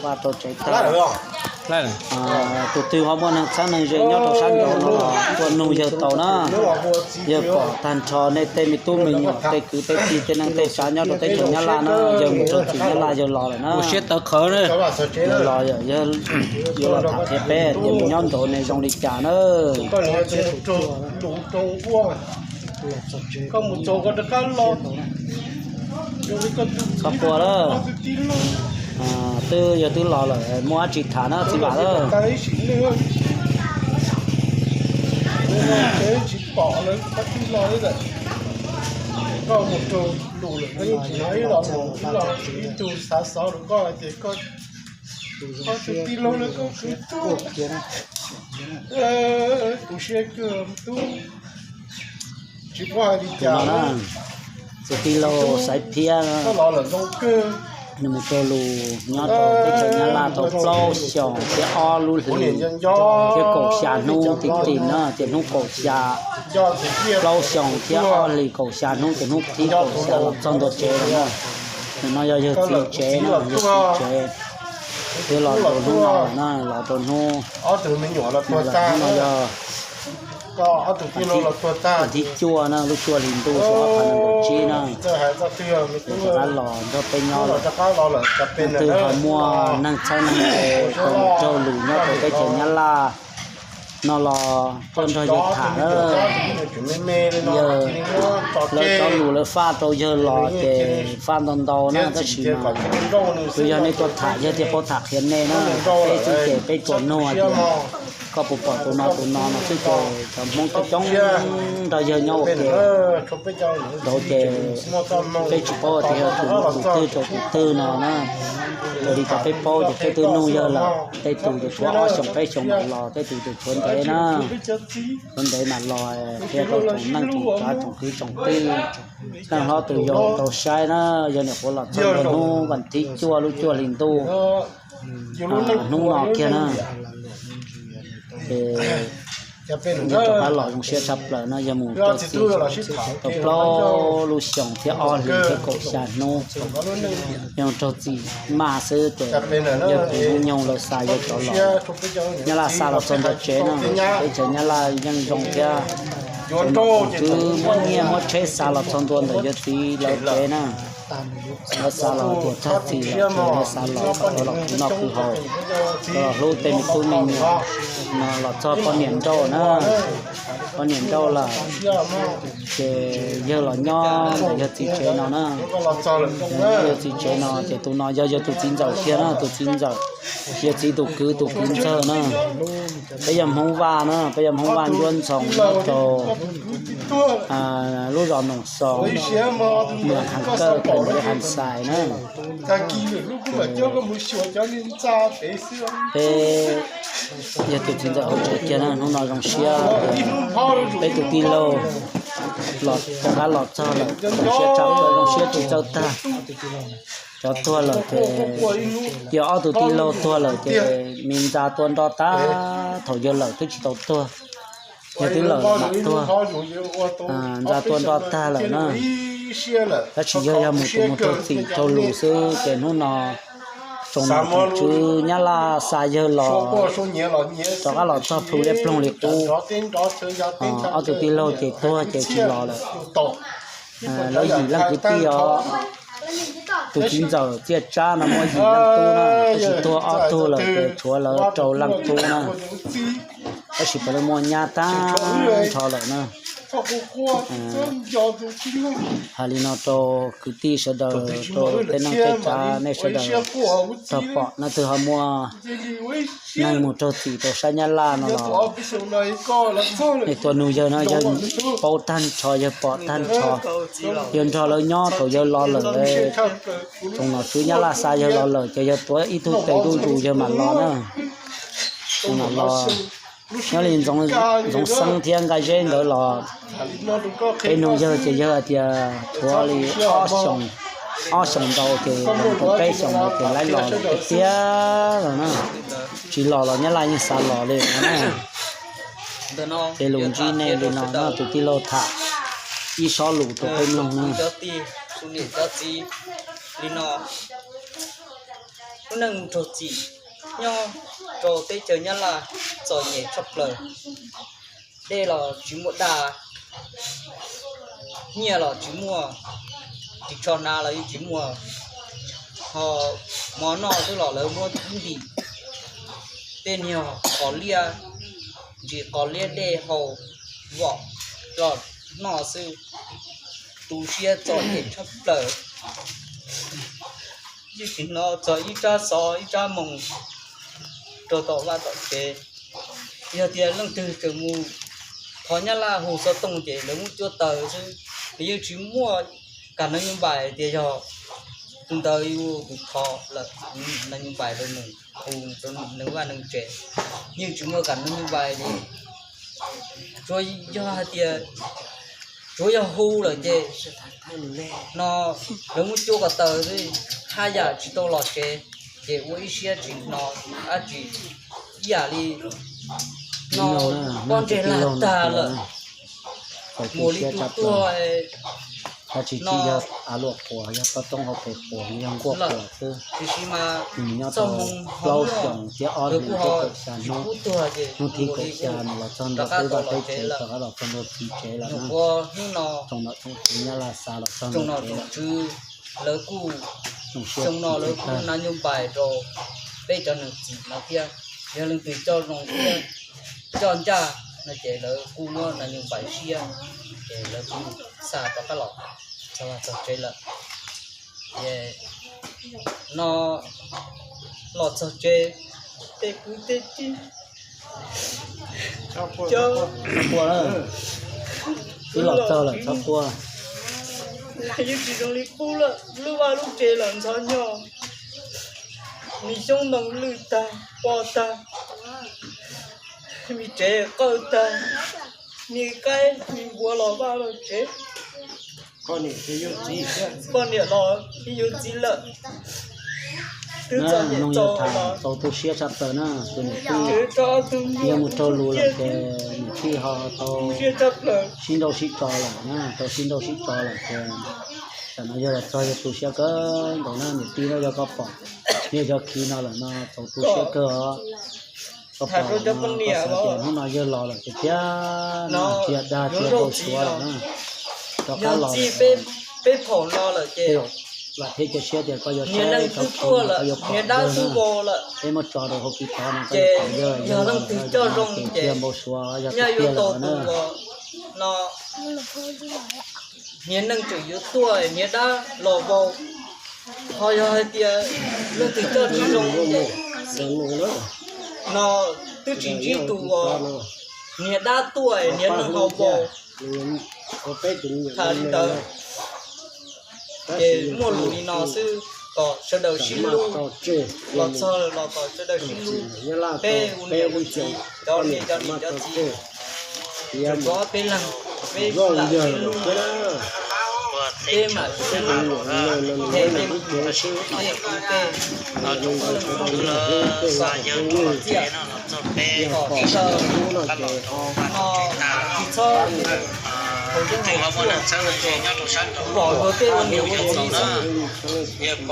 Vaj rau tsev tag. Tus twg ho muaj neeg txheeb neeg ze nyob rau sab nraud no los tua nug yawg tau na. Yawg pom tag nrho nej tej me tub me nyuam tej kwv tej tij tej neej tej tsav nyob rau teb chaws Nyab Laj na, yawg mus rau txim Nyab Laj yawg los lawm na. Yawg los, yawg yuav los tham qhia peb tias nws nyob nraud ne zoo li cas na. Koj mus txog koj rov qab los. Koj quaj lawm. Twb yog twb los lawm, muaj dab tsi tham na txiv Vam lawm. Tsis pom lawv qab tib los, koj mus raug lus lawm, koj yeej tsis hnov ib los mus ib los ib tug xav xov rau koj hais tias koj, koj tus tij laug los koj kwv tij, tu siab kawg tub. Tsis paub hais li cas. Tus tij laug Xaiv Thiab, koj los lawm zoo kawg. Nws mus raug lus nyob rau teb chaws Nyab Laj tau plaub xyoos thiab ob lub hlis thiab kaum xya hnub tim tim na, ces hnub kaum xya, plaub xyoos thiab ob hlis kaum xya hnub ces hnub thib kaum xya los txog ntua tsev lawm na. Nim no yog yawg txiv tsev na, yawg txiv tsev. Twb los rau hnub no lawm na, los rau hnub, hnub no yog thib cuaj na, lub cuaj hlis ntuj xyoo ob phav nees nkaum tsib na. Rov qab los nrog peb nyob lawm. Leej twg ho muaj neeg txheeb neeg ze raug lus nyob rau teb chaws Nyab Laj no los tuaj nrog yawg tham na. Yawg, lawv cov lus lawv faj rau yawg los ces faj ntau ntau na, tab sis mas tsuas yog nej tuaj tham yawg thiaj paub tham qhia nej na. Peb xwb ces peb tsuas nug tias koj puas pom tus no tus no no xwb ces cov Hmoob coob coob nrog yawg nyob ua ke. Ntawd ces peb tsis paub tias yog tus no tus twg rau tus twg no na. Raws li cov peb paub ces peb twb nug yawg lawm, tej tus ces tshuav ob xyoos peb xyoos mam los, tej tus ces tshuav ntev na. Tshuav ntev mam los qhia rau tsoom neej tsoom tsav tsoom kwv tsoom tij, neej hlob tus yau tau saib na. Yog nim qhuav los txog hnub vas thib cuaj lub cuaj hlis ntuj, hnub no kiag na. Ces yawg rov qab los zoo siab tshaj plaws no, yawg mus raug txim tau plaub lub xyoos thiab ob hlis thiab kaum xya hnub. Yog raug txim maj xwb ces yawg tus hnub nyoog lawv xa yawg rov los, Nyab Laj xa los txog ntua tsev no. Teb chaws Nyab Laj yeej zoo thiab, tsoom kwv muab nyiaj muab tsheb xa los txog ntua ntawm yawg txiv lawv tsev na. Lawv xa los tias txog txim lawm ces lawv xa los rov los khwv noj khwv haus, rov los hlub tej me tub me nyuam no los txog poj niam nrauj na. Poj niam nrauj lawm ces yawg los nyob ntawm yawg txiv tsev no na. Yawg txiv tsev no ces tus no yog yawg tus txiv ntxawm kiag na, tus txiv ntxawm, yawg txiv tus kwv tus kwv ntxawg na. Peb yog Hmoob Vaj na, peb yog Hmoob Vaj Ncuab Ntxhoo nyob rau lub zos Noom Xoo, Moos Has Kawj, Moos Has Xais na. Peb yog tus txiv ntxawm hauv tsev kiag na, hnub no zoo siab, peb tus tij laug los rov qab los txog lawm, zoo siab tshaj plaws, zoo siab tsis txawj tag. Cov tuag lawm ces, yog ob tug tij laug tuag lawm ces me ntxa tua nroj tag, thaum yawg lawm twb tsis tau tuag, yawg twb lawm mam tuag. Ntxa tua nroj tag lawm na, tab sis yawg yog mus tus mus raug txim raug lus xwb ces hnub no tsoom tswv Nyab Laj xa yawg los, rov qab los txog plhu liab ploog li qub. Ob tug tij laug ces tuag ces tsis los lawm. Lawv yim leej kwv tij os, tus txiv ntxawm Txiaj Tsab no muaj yim leej tub na, tab sis tuag ob tug lawm ces tshuav lawv rau leej tub na, tab sis puav leej muaj nyab tag nrho lawm na. Hais li no rau kwv tij sawv daws, rau tej neej tej tsav nej sawv daws tau pom, leej twg ho muaj neeg mus raug txim rau sab Nyab Laj no los, nej tuaj nug yawg no, yawg paub tag nrho, yawg pom tag nrho. Yawg nrog lawv nyob thaum yawg los lawm, tsoom nom tswv Nyab Laj xa yawg los lawm ces yawg tuav ib tug tes zuj zus yawg mam los na. Yawg mam los. Nyob li Ntxoov Xeeb thiab Nqaj Zeb nkawd los, peb nug yawg ces yawg hais tias tshuav li ob xyoos ntau ces, peb xyoos ntau ces lawv los lawm tiag tiag los na. Tsis los los Nyab Laj yeej xa los li no na. Ces lus ntsib nej li no na, tus tij laug tham ib sob lus rau peb mloog na. neej raug txim nyob rau teb chaws Nyab Laj txom nyem tshaj plaws. Dej los tsis muaj daj, nyiaj los tsis muaj, ris tsho hnav los yeej tsis muaj, ho mov noj xwb los lawv muab ib ntim tej niag qos liab, ntsis qos liab dej haus vom los noj xwb. Tu siab txom nyem tshaj plaws. Yeej tsis hnov txog ib tsab xov ib tsab moos rau tom vaj tom tsev. Yog tias leej twg tseem mus thov Nyab Laj hu xov tooj ces lawv muab cuab taws xwb, nws yeej tsis muaj kam no nyuj npais tias yog tus ntawd yog tus thov lawm, no nyuj npais rau nws, hu rau nws vaj nws tsev, yeej tsis muaj kam no nyuj npais li. Tsuas yog hais tias, tsuav yog hu lawm ces no lawv muab cuab kom taws xwb, haj yam tsis tau los tsev, ces ua ib siab tsis hnov dab tsi ib yam li no, pob ntseg lag tag lawm, mus li tus tuag. Tsis yog av luam quas, yog toj roob hauv pes quas, yog nkuaj quas xwb. Tiam sis mas txoj hmoo plaub xyoos thiab ob hlis thiab kaum xya hnub, hnub thib kaum xya mus los txog ntua peb vaj peb tsev, rov qab los txog ntua txiv tsev lawm na. Tsoom nom tsoom tswv Nyab Laj xa los txog ntua tsev lawm. Lawv kuj, xyoo no lawv kuj hnav nyuj npais rau peb cov neeg txim no thiab. Yog leej twg coj zoo thiab coj ncaj no ces lawv kuj muab hnav nyuj npais siab, ces lawv kuj xa rov qab los txog tsev lawm. Ces no los txog tsev, tej kwv tej tij, cov, twb los txog lawm txhob quaj. Yeej tsis zoo li qub lawm, lub vaj lub tsev los ntxhov nyog, me xyoob ntoo lwj tag, po tag, me tsev qawj tag, me qaib me npua los vaj los tsev. Poj niam los yuav txiv lawm. Twb txom nyem txaus, txaus tu siab tshaj plaws na tus niam tij. Yog mus raug lus lawm ces niam tij ho tau sib nrauj sib tso lawm na, tau sib nrauj sib tso lawm ces tam no yog los txog yog tu siab kawg nkaus na niam tij na, yog koj pom, yog cov khiv no lawm no txaus tu siab kawg os. Koj pom no koj xav tias hnub no yawg los lawm tiag tiag no, tsis yog dag tsis yog npau suav lawm na. Rov qab los lawm, peb phaum no lawm ces vam thiab cia siab tias koj yuav saib tau khiv no koj yuav pom yawg na. Peb muab tso rau hauv kis tov no koj yuav pom yawg, yawg los lawm na, tsis yog npau suav, yog tiag tiag lawm na. Hniav neej tseem yuav tuaj, hniav dab los vau. Ho yog hais tias leej twg coj tsis zoo ces no twb tsis ntsib tus uas hniav dab tuaj hniav neeg ho vau. Tham li ntawd ces muaj lus li no xwb, kom sawv daws sib hlub, los txog los kom sawv daws sib hlub. Peb ua niam ua txiv, cov niam cov niam cov txiv, tsuas tshuav peb leeg, peb lam sib hlub, peb mam sib hlub, peb, peb, peb, peb, kom sawv daws no tsis txhob, pom luag tej ua niam ua txiv xwb.